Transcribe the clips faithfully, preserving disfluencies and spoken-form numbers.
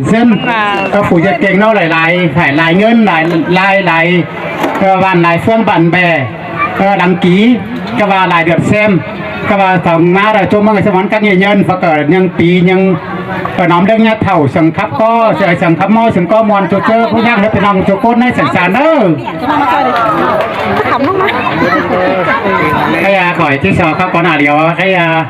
ꞌSướng ꞌcọ phủ ꞌdệt kêng ꞌnớ lai lai, phải lai ꞌngớn, lai lai lai, ꞌcọ ꞌván lai ꞌphướng bản bè, ꞌcọ đăng ký, ꞌcọ ꞌva lai được xem, ꞌcọ ꞌva song ꞌmá đa ꞌchua ꞌmướng ꞌsướng ꞌmắn cắp ꞌnhị nhơn, ꞌva ꞌcọ ꞌnhắng pi ꞌnhắng, ꞌcọ ꞌnóm đớng ꞌnhá thảu sương khắp ꞌcọ, sương khắp ꞌmo sương ꞌcọ ꞌmuôn ꞌchu ꞌchớ ꞌpứng ꞌnhắng ꞌlới ꞌpi ꞌnọng ꞌchu ꞌcốn ꞌnớ sương san ꞌnớ. Cái à, khỏi chia sẻ khắp con à điều cái à,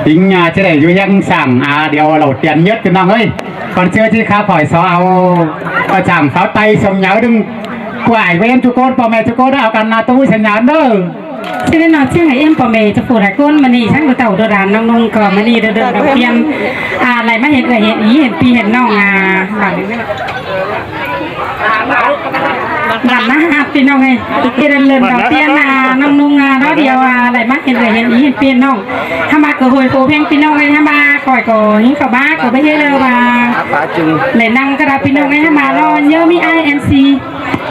tính à, chứ để vui hăng sảng à điều đầu tiên nhất ꞌpi ꞌnọng ơi. Còn chưa chứ khắp khỏi so ao, à, chẳng pháo tay sông nhớ đừng quải với em ꞌchu ꞌcốn, ꞌpo ꞌme ꞌchu ꞌcốn ꞌnớ, ao căn à, tôi sương nhớ ꞌnớ. Chứ ꞌnị ꞌnọng ꞌchí hảư ꞌếm ꞌpo ꞌme ꞌchu phủ lai ꞌcốn ꞌmá ꞌnị, săng đu tảu đu đản ꞌnọng ꞌnung ꞌcọ ꞌmá ꞌnị đu đu đầu tiên. À, lai ꞌmá hên ꞌlới hên ꞌí hên ꞌpi hên ꞌnọng à, bản bản ꞌmá hảp ꞌpi ꞌnọng ơi. Thì lần lần đầu tiên à, ꞌnọng ꞌnung à, đó điều à, lai ꞌmá hên ꞌlới hên ꞌí hên ꞌpi hên ꞌnọng. Hăm ꞌmá ꞌcọ ꞌhội phủ ꞌphắng ꞌpi ꞌnọng ơi, hăm ꞌmá khỏi ꞌcọ ꞌhính khảu bá ꞌcọ báu ꞌhế ꞌlới ꞌva lai năng ꞌcọ đa ꞌpi ꞌnọng ơi, hăm ꞌmá ꞌlo ꞌnhớ ꞌmí ai MC.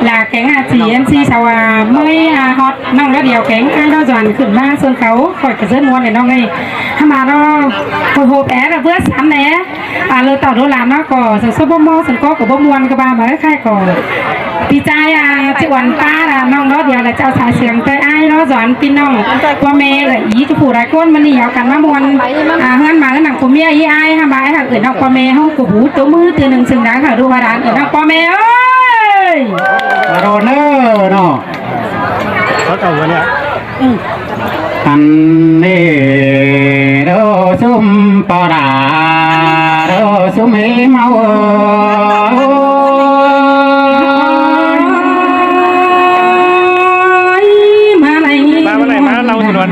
Là kéng à, chỉ MC sau à, ꞌmới à, ꞌhọt ꞌnọng ꞌlo điều kéng ai ꞌlo dọn khửn ꞌmá ꞌsướng khảu, khỏi ꞌcọ ꞌdớn ꞌmuôn ꞌnị ꞌnọng ơi. Hăm ꞌmá ꞌlo, ꞌcọ ꞌhộp é là bứa sắm né. À, ꞌlới tảu đu đản ꞌnớ ꞌcọ, sương sốp báu ꞌmo sương ꞌcọ ꞌcọ báu ꞌmuôn ꞌcọ ꞌva ꞌmá ꞌkhạy ꞌcọ. Pi ꞌchái à, ꞌchí uôn ꞌpá là ꞌnọng ꞌlo điều là chảu sai sương ꞌtoi ai ꞌlo dọn ꞌpi ꞌnọng. ꞌPo ꞌme ꞌlới ꞌí ꞌchu phủ lai ꞌcốn ꞌmá ꞌnị au căn ꞌmá ꞌmuôn. À, ꞌhướn ꞌmá ꞌnọng ꞌcọ ꞌmía ꞌí ai, hăm ꞌmá ꞌhặc ứn ꞌnọng ꞌpo ꞌme ꞌhóng ꞌcọ bú tô ꞌmứ tư ꞌnưng sương đáng hảư đu ꞌva đản ứn ꞌnọng ꞌpo ꞌme ơi. Rồi nữa, nó. Có cầu rồi nè. Ăn đi đô sum pa đà, đô sum hí mau. Ôi, ꞌmá lai ꞌmá ꞌlới ꞌmá lau thì luôn.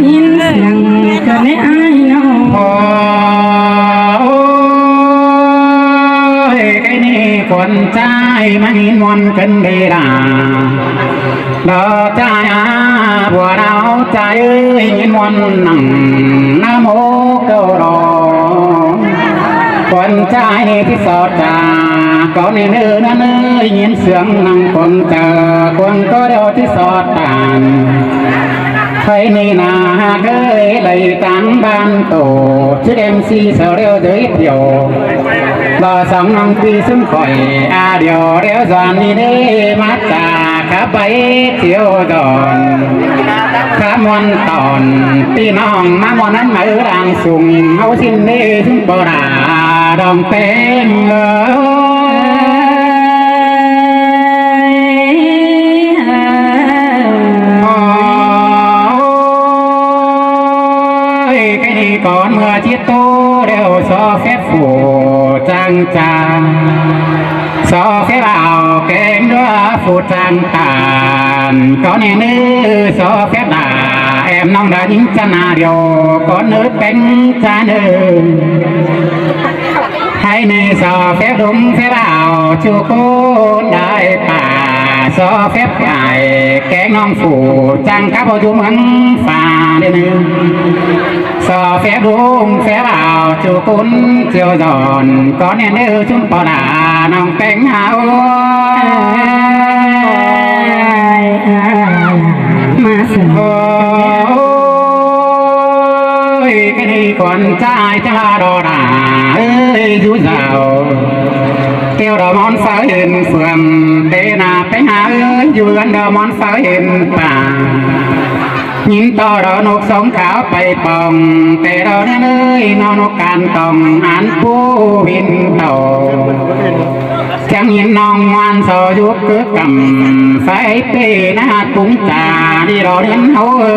Ín sương ꞌcọ ꞌnị ai ꞌnọng. Ôi, cái ꞌnị khuôn ꞌchái ꞌmá hên ꞌmuôn ꞌcứn đi đà. Đó ꞌchái à, bua đao ꞌchái ơi, hên ꞌmuôn nẳng ꞌná mô câu đó. Khuôn ꞌchái ꞌnị ꞌchí sọt chả, ꞌcọ ꞌnị ꞌnớ ꞌnớ ꞌnớ, hên sương nẳng khuôn chả, khuôn ꞌcọ điêu ꞌchí sọt tản. Khay ꞌnị nả ꞌhặc ơi, đảy táng bản tổ chức MC sau điêu giới thiệu. Lo song ꞌnọng ꞌpi ꞌsướng khỏi, à điêu điêu dọn ꞌnị đé, ꞌmá chả khắp báu chiêu dọn. Khắp ꞌmuôn tỏn, ꞌpi ꞌnọng ꞌmá ꞌmuôn ꞌnặn ꞌmá ư đang sung, ꞌháu ꞌsịn đé ꞌsướng ꞌpo đà, đong ꞌpéng ơi. Ôi, cái ꞌnị cón ꞌmưa ꞌchí tô điêu so phép phủ trang trang. So phép ảo kéng đúa phủ trang tản. Cón ꞌnị ꞌnớ so phép đả em ꞌnọng đa ꞌnhính chăn à điêu cón ꞌnớ ꞌpéng chăn ơi. Hãy ꞌnị so phép đúng phép ảo ꞌchu ꞌcốn đảy pả, so phép phải kéng ꞌnọng phủ chăng khắp ꞌchu ꞌmướng pha đê ꞌnư. So phép đúng phép ảo ꞌchu ꞌcốn chiêu dọn, cón ꞌnị ꞌnớ ꞌsướng ꞌpo đà ꞌnọng ꞌpéng hảư. Ôi, ꞌmá sương. Ôi, cái ꞌnị khuôn ꞌchái chả đo đà ơi, dú dao. Keo đo ꞌmón pháư hên phường, té nả ꞌpéng hảư ơi, dú ăn đo ꞌmón pháư hên pả. Hên ꞌto đo ꞌnộc sống kháo pay pong, té đo ꞌnớ ơi, ꞌnọ ꞌnộc can tong, ăn pú hên tong. Chắng hên ꞌnọng ngoan so dú cứ căm, phải pê nả ꞌhặc púng chả, đi đo ꞌnớ ꞌnớ ơi.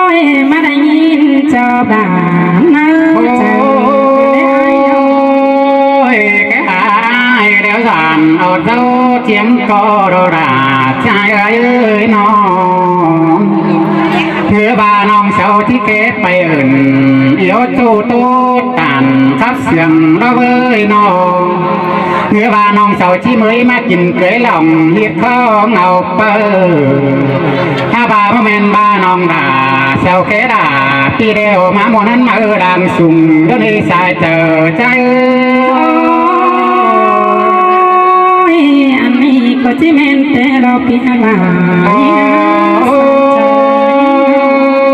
Ôi, ꞌmá đảy hên cho bà ꞌmá chả. Ôi, cái ai đéo dọn, ọt dấu chiếm co đồ đà, ꞌchái ơi ơi ꞌnọng. Ngứa ba ꞌnọng sau ꞌchí ké pay ứn, iếu ꞌchu ꞌtố tản khắp sương đó ꞌvới ꞌnọng. Ngứa ba ꞌnọng sau ꞌchí ꞌmới ꞌmá kin cưới lòng hiếp khó ngau pơ. Há ba ꞌmá ꞌmen ba ꞌnọng đả, sau ké đả, ꞌpi đeo ꞌmá ꞌmuôn ꞌnặn ꞌmá ư đang sung, đón đi sai chơ ꞌchái ơi. Ôi, ăn ꞌnị ꞌcọ ꞌchí ꞌmen té lo pi hả bà.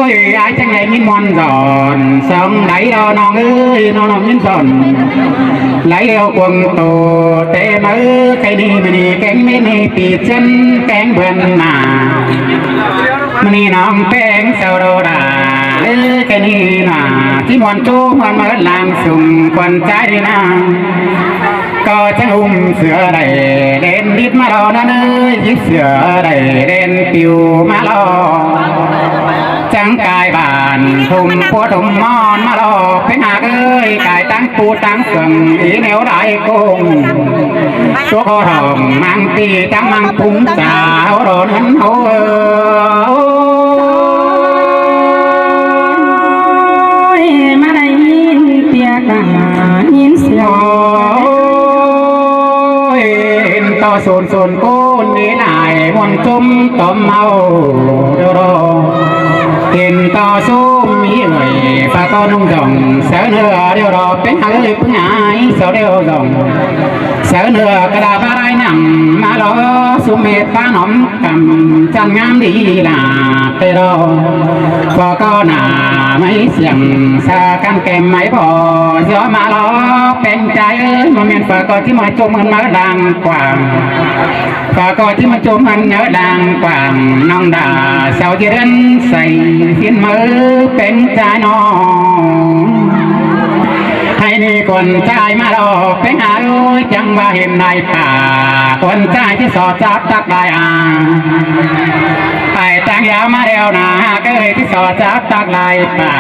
Ôi, Ai chắng đảy ꞌnghín ꞌmuôn dọn, song đảy lo ꞌnọng ơi, ꞌnọng ꞌnọng ꞌnghín dọn. Đảy lo cuông tô, té ꞌmự, ꞌkhạy ꞌnị ꞌmự ꞌnị kéng ꞌmự ꞌnị pi ꞌchớn kéng bươn nả. ꞌMự ꞌnị ꞌnọng ꞌpéng sau đô đa, ꞌkhạy ꞌnị nả, ꞌchí ꞌmuôn ꞌchu ꞌmuôn ꞌmự ꞌláng sung quan ꞌchái đi nả. ꞌCọ chắng ꞌhôm sửa đảy đen đít ꞌmá lo ꞌnặn ơi, dít sửa đảy đen piu ꞌmá lo. Chắng cai bản thum pua thum ꞌmón ꞌmá lo, ꞌpéng ꞌhặc ơi, cai ꞌtáng pu ꞌtáng sương, í ꞌnéo đảy ꞌcốn. Tố khó thỏng ꞌmăng pi chắng ꞌmăng phung chả ꞌháu đo ꞌnặn ꞌháu ơi. Ôi, ꞌmá đảy ꞌnghín ꞌtiệc ꞌnghín sương. Ôi, hên ꞌto sôn sôn ꞌcốn đi lai ꞌmuôn ꞌchum tóm ꞌháu đô đô. Hên ꞌto ꞌsúm ꞌmí ơi, ꞌphạ ꞌcọ ꞌnung dòng, sáư ꞌnưa điêu đo, ꞌpéng ꞌhặc ơi ꞌpứng ai, sau điêu dòng. Sáư ꞌnưa ꞌcọ đa ꞌva đảy nẳng, ꞌmá lo ꞌsúm mết ꞌpá nóm căm, chăn ngắm đi lả tê đo. ꞌPọ ꞌcọ nả ꞌmí siêng, sa căn kém ꞌmí bó, ꞌdứa ꞌmá lo ꞌpéng ꞌchái ơi, ꞌmá ꞌmen ꞌphạ ꞌcọ ꞌchí ꞌmá ꞌchốm ꞌmắn ꞌmá đang quảng. ꞌPhạ ꞌcọ ꞌchí ꞌmá ꞌchốm ꞌmắn ꞌmá đang quảng, ꞌnọng đa sau ꞌchí ꞌdớn say phiến ꞌmự ꞌpéng ꞌchái ꞌnọ. Hảư ꞌnị quan ꞌchái ꞌmá lo ꞌpéng ꞌhặc ơi, chắng ꞌva hên lai pả, quan ꞌchái ꞌchí so chắp tắc lai a. Ai ꞌtáng yáo ꞌmá điêu nả, ꞌhặc ơi ꞌchí so chắp tắc lai pả,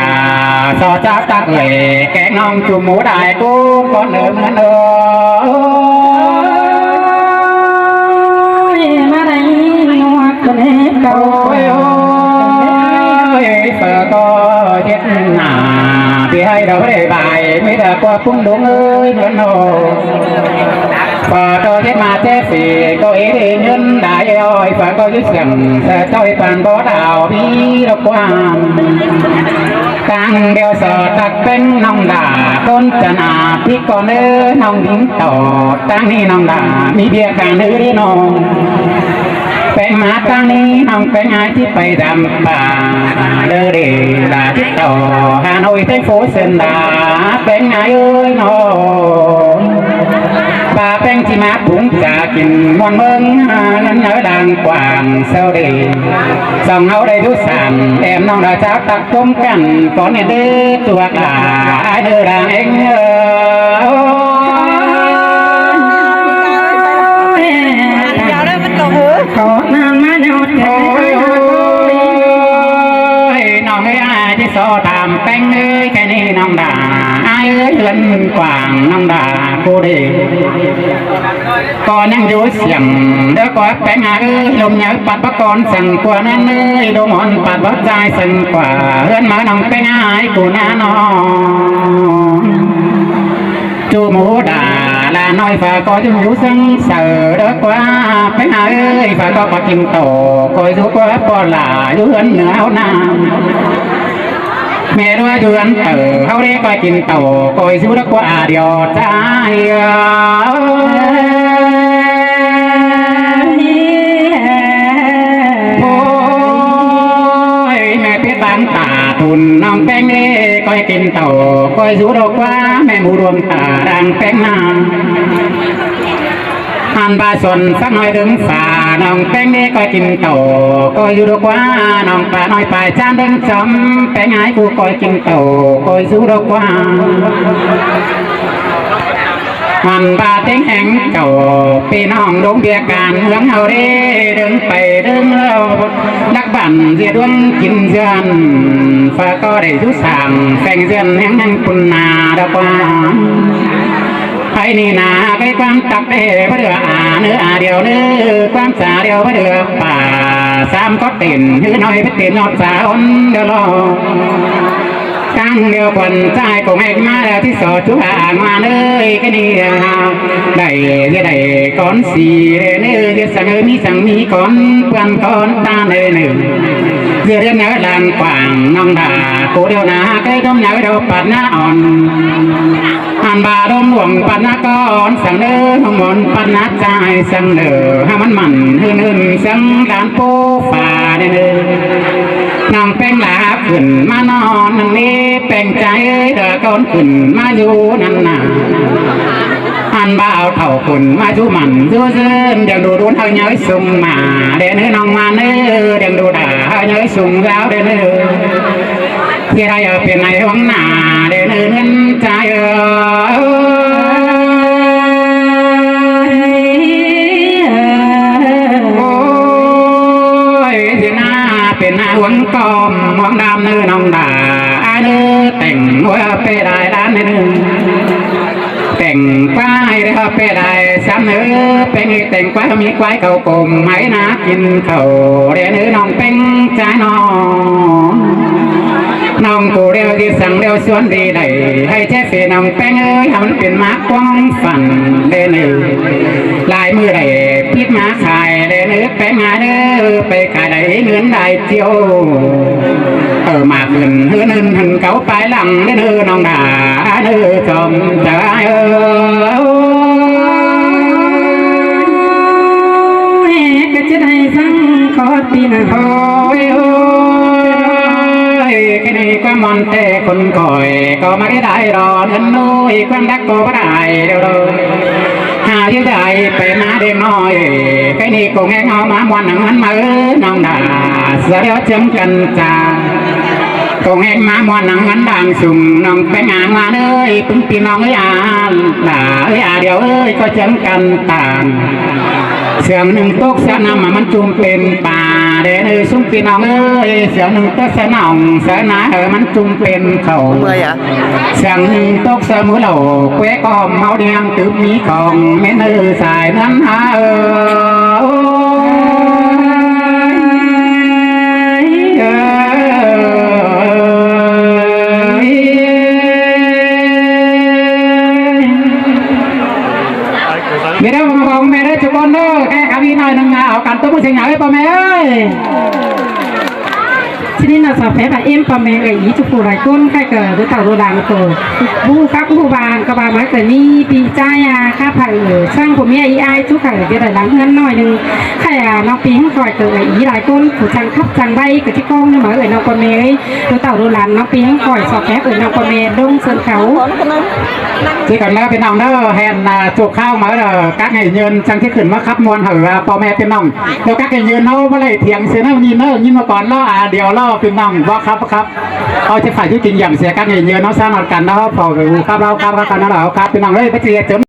so chắp tắc ơi, kéng ꞌnọng ꞌchu mú đảy ꞌcú ꞌcốn ꞌnớ ꞌmắn ơi. Ôi, ꞌmá đảy ꞌnua ꞌcốn ꞌnê ꞌcọ. Ôi, ôi, ꞌphạ ꞌcọ chết nả, ꞌpi ꞌhại đo báu đảy bái, ꞌmí đa ꞌquá ꞌpứng đúng ơi, ꞌnớ ꞌnô. ꞌPhạ ꞌcọ chết ꞌmá chết phi, ꞌcọ ế đi ꞌnhớn đảy ơi, ꞌphạ ꞌcọ dú siêng, sa ꞌchoi păn bó đao bí đo ꞌquám. ꞌTáng điêu so tắc ꞌpéng ꞌnọng đa, ꞌcốn chăn a pí ꞌcọ ꞌnớ ꞌnọng đính tỏ, ꞌtáng ꞌnị ꞌnọng đa, ꞌmí ꞌviạk căn ꞌnớ đi ꞌnọng. ꞌPéng ꞌmá ꞌtáng ꞌnị ꞌnọng ꞌpéng ai ꞌchí pay dăm pả, đơ đi đa ꞌchí tỏ, Hà Nội thành phố Sơn đa, ꞌpéng ai ơi ꞌnọng. ꞌPa ꞌpéng ꞌchí ꞌmá phung chả kin ꞌmuôn ꞌmướng, ꞌnặn ꞌnớ đang quảng sau đi. Song ꞌháu đảy dú sảng, em ꞌnọng đa chắp tắc ꞌcốn căn, cón ên đế tuak đa, ai ꞌnớ đang ꞌeng ơ. Ôi, ôi, ôi, ꞌnọng ơi, ai ꞌchí so tham ꞌpéng ơi, ꞌkhạy ꞌnị ꞌnọng đa, ai ơi, ꞌhướn quảng ꞌnọng đa, ꞌcú đi. ꞌCọ ꞌnhắng dú siêng, đơ ꞌquá ꞌpéng ai ơi, ꞌlum nháư pắt báu cón săng ꞌquá ꞌnặn ơi, ꞌlum ón pắt báu ꞌchái săng ꞌquá, ꞌhướn ꞌmá ꞌnọng ꞌpéng ai ꞌcú ꞌnặn ꞌnọ. ꞌChu mú đa ꞌla ꞌnọi ꞌphạ ꞌcọ dú dú săng saư đơ ꞌquá ꞌpéng ai ơi, ꞌphạ ꞌcọ ꞌquá kin tổ, ꞌcoi dú ꞌquá ꞌpọ lả dú ꞌhướn ꞌnưa ꞌháu ꞌnặn. ꞌMẹ ꞌlúa dú ꞌhướn tở ꞌháu đé ꞌcoi kin tổ, ꞌcoi dú đơ ꞌquá a điêu ꞌchái ơ. Ôi, ꞌmẹ piết báng tả tùn ꞌnọng ꞌpéng đé ꞌcoi kin tổ, ꞌcoi dú đơ ꞌquá ꞌmẹ mú đuông tả đang ꞌpéng ꞌnặn. Ăn ba xuân sắc nói đứng phà, ꞌnọng ꞌpéng đé ꞌcoi kin tổ, ꞌcoi dú đơ ꞌquá, ꞌnọng pà nói pài chán đứng chấm, ꞌpéng ai ꞌcú ꞌcoi kin tổ, ꞌcoi dú đơ ꞌquá. Ăn ba tiếng hẹn cầu, ꞌpi ꞌnọng đúng ꞌviạk căn ꞌmướng ꞌháu đé, đứng pay đứng ꞌlẹo, đắc bản ꞌdệt ꞌluống kin dươn, ꞌphạ ꞌcọ đảy dú sảng, pheng dươn ꞌhéng ꞌhéng pun nả đơ ꞌquá. Hảư ꞌnị nả, cái quán tắc đé báu đưa a, ꞌnớ a điêu ꞌnớ, quán sa điêu báu đưa pả, sam có tên, ꞌhứ ꞌnọi báu tên ꞌnọt sa ón đơ lo. Cang điêu quần ꞌchái ꞌcọ ꞌhék ꞌmá đa ꞌchí so ꞌchú a ngoa ꞌnớ, cái ꞌnị a, đảy, ꞌdệt đảy cón sì đê ꞌnớ, ꞌdệt săng ơi ꞌmí săng ꞌmí cón, ꞌpươn cón ta đê ꞌnớ. ꞌDệt đêm nháư đang quảng ꞌnọng đa, ꞌcú điêu nả, cái đốm nháư điêu pắt nả ón. Ăn ba đốm luông pắt nả cón săng ꞌnớ, ꞌnọng ón pắt nả ꞌchái săng ꞌnớ, hảư ꞌmắn mẳn ꞌhưn ꞌhưn săng đan pô phà đê ꞌnớ. ꞌNọng ꞌpéng lả Khửn ꞌmá ꞌnón ꞌnị ꞌpéng ꞌchái, đa ꞌcốn khửn ꞌmá dú ꞌnặn nả. Ăn báu thảu khửn ꞌmá dú mẳn dú ꞌdớn, đen đu đun ꞌhặc nháư sung mả, đen ꞌnớ ꞌnọng ꞌmắn ꞌnớ, đen đu đả ꞌhặc nháư sung dáo đen ꞌnớ. Chia đảy ꞌpéng ꞌnị ꞌhuống nả, đen ꞌnớ ꞌnặn ꞌchái ơi. Ôi, ꞌdệt ꞌnạ ꞌpéng ꞌnạ ꞌhuống ꞌcóm, ꞌhuống đam ꞌnớ ꞌnọng đả ꞌnớ, téng ꞌhuống ꞌpéng lai ꞌlán ꞌnớ. Téng ꞌquái ꞌhặc ꞌpéng lai sắm ꞌnớ, ꞌpéng ꞌnị téng ꞌquái ꞌmí ꞌquái khảu cốm, ꞌmí ꞌnạ kin khảu, đen ꞌnớ ꞌnọng ꞌpéng ꞌchái ꞌnọng. ꞌNọng ꞌcọ điêu đi săng điêu suôn đi đảy, ꞌhạy ꞌchái phi ꞌnọng ꞌpéng ơi, ꞌhặc ꞌmắn pên ꞌmá ꞌquám phản đen ꞌnớ. Lai ꞌmự đảy pít ꞌmá khai đen ꞌnớ ꞌpéng ꞌnạ ꞌnớ, pay khai đảy ꞌngớn lai ꞌchiêu. Ờ, ꞌmá khửn ꞌhướn ꞌhướn hẳn cáu pái lăng đen ꞌnớ ꞌnọng đả ꞌnớ chom ꞌchái ơi. Ôi, ꞌcọ chết hay săng khó tin à. Ôi, ôi, ꞌkhạy ꞌnị ꞌquám ꞌmón ꞌtẹ khốn khỏi, ꞌcọ ꞌmá đi lai ꞌlón ꞌnặn ꞌnọi, ꞌquám đắc ꞌcọ báu đảy điêu đô. Hả ꞌdệt đảy pay ꞌmá đen ꞌnọi, ꞌkhạy ꞌnị ꞌcọ ꞌngáy ꞌngáu ꞌmá ꞌmuôn ꞌnặn ꞌmắn ꞌmá ꞌnọng đả, sa điêu chớng căn chang. ꞌCọ ꞌngáy ꞌmá ꞌmuôn ꞌnặn ꞌmắn đang sung ꞌnọng ꞌpéng ꞌnáng ꞌmắn ơi, ꞌpứng ꞌpi ꞌnọng ơi à, đả ơi à điêu ơi, ꞌcọ chớng căn tang. Sương ꞌnưng tốc sa ꞌnặm ꞌmá ꞌmắn ꞌchum pên pà, đen ꞌnớ sung ꞌpi ꞌnọng ơi, sương ꞌnưng tốc sa ꞌnọng sa ꞌnạ ơ ꞌmắn ꞌchum pên khảu. Sương ꞌnưng tốc sa ꞌmứ lảu, quế ꞌcọ ꞌháu điên tứm ꞌmí khong, ꞌmen ơ sai ꞌnặn hả ơ. Ôi, ôi, ôi. Mẹ đó, ꞌmá báu ꞌmẹ đó, ꞌchu ꞌcốn đó, ꞌkhạy ꞌcọ ꞌmí ꞌnọi ꞌnưng ꞌnạ, au căn ꞌtố ꞌmự ꞌsịn ꞌnạ ới ꞌpo ꞌmẹ ơi. Chơ ꞌnị ꞌnạ sa phép ꞌa ꞌếm ꞌpo ꞌmẹ ꞌcọ ꞌnị ꞌchu phủ lai ꞌcốn, ꞌkhạy ꞌcọ đu tảu đu lăng ꞌcọ ꞌhụ khắp ꞌhụ ꞌváng ꞌcọ ꞌva ꞌmá ꞌcọ ꞌnị ꞌpi ꞌchái à, khắp ꞌhặc ꞌsướng phủ ꞌmía ꞌi ải ꞌchu khả ꞌdệt lai lăng ꞌhướn ꞌnọi ꞌnưng. ꞌKhạy ꞌnọng ꞌpi ꞌhướn khỏi ꞌcọ ꞌi lai ꞌcốn, phủ chắng khắp chắng ꞌvạy ꞌcọ ꞌchí ꞌcóng ꞌnị ꞌmá ơi ꞌnọng ꞌpo ꞌmẹ ơi. Đu tảu đu lăng ꞌnọng ꞌpi ꞌhướn khỏi sa phép ꞌnọng ꞌpo ꞌmẹ ꞌlống ꞌsướng khảu. Ꞌchí căn ꞌnớ ꞌpi ꞌnọng ꞌnớ, hên à, ꞌchu ꞌkháo ꞌmá ꞌlạ, các nghệ nhân chắng ꞌchí khửn ꞌmá khắp ꞌmuôn hảư à, ꞌpo ꞌmẹ ꞌpi ꞌnọng. Điêu các nghệ nhân ꞌháu báu đảy thiêng sia ꞌnớ, ꞌnị ꞌnớ, ꞌnị ꞌmá cón ꞌló à, điêu ꞌló ꞌpi ꞌnọng, ꞌvọ khắp khắp. ꞌHáu ꞌchí phải ꞌchí kinh nghiệm sia các nghệ nhân ꞌháu ꞌsướng ꞌnặn căn ꞌnớ, ꞌháu ꞌpo ꞌcọ ꞌhụ khắp ꞌló khắp khắp căn ꞌnớ ꞌló khắp ꞌpi ꞌnọng ới, báu ꞌchí chớm